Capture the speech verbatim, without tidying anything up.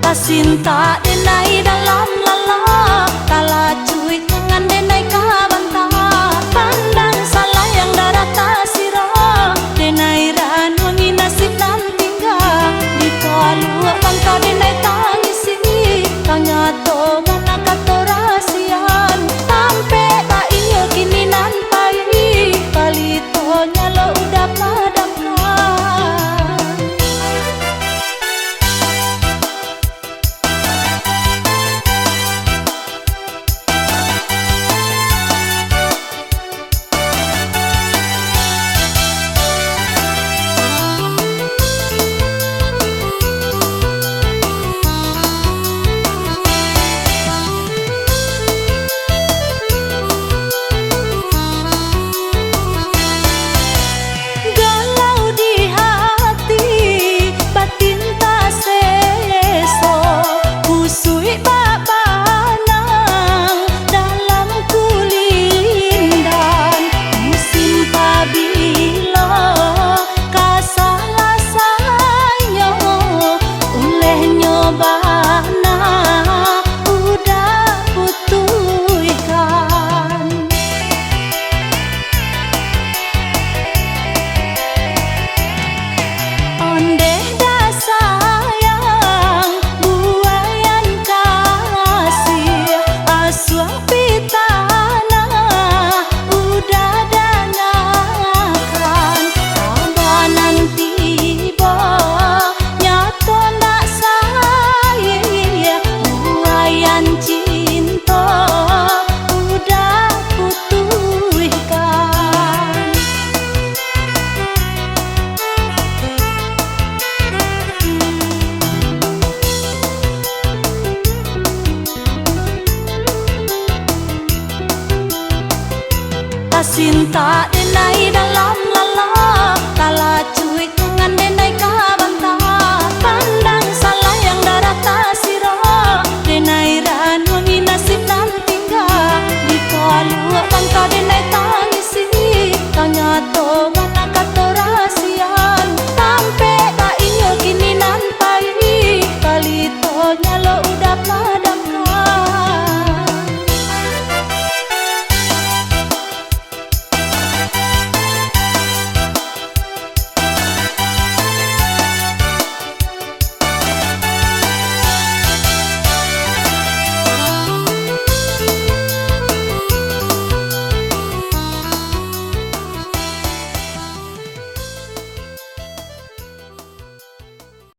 Tasintak denai dalam lalah, talacuik tangan denai ka banta. Pandang salayang darah tasirah, denai ranuangi nasib nan tingga. Di paluak banta denai tangisi, tanyato bana kato rasian. Ampek baiyo kini nan pai, palitonyo lo udah padamkan. Galau di hati, batin taseso, kusuik bak banang dalam kulindan. Musim pabilo ka salasainyo, ulehnyo bana udah putuihkan. Ondeh dah sayang, buaian kasih, asuah pitanah udah dangakan. Abanan tibo, nyato ndak saih, buaian cinto udah putuihkan. Tasintak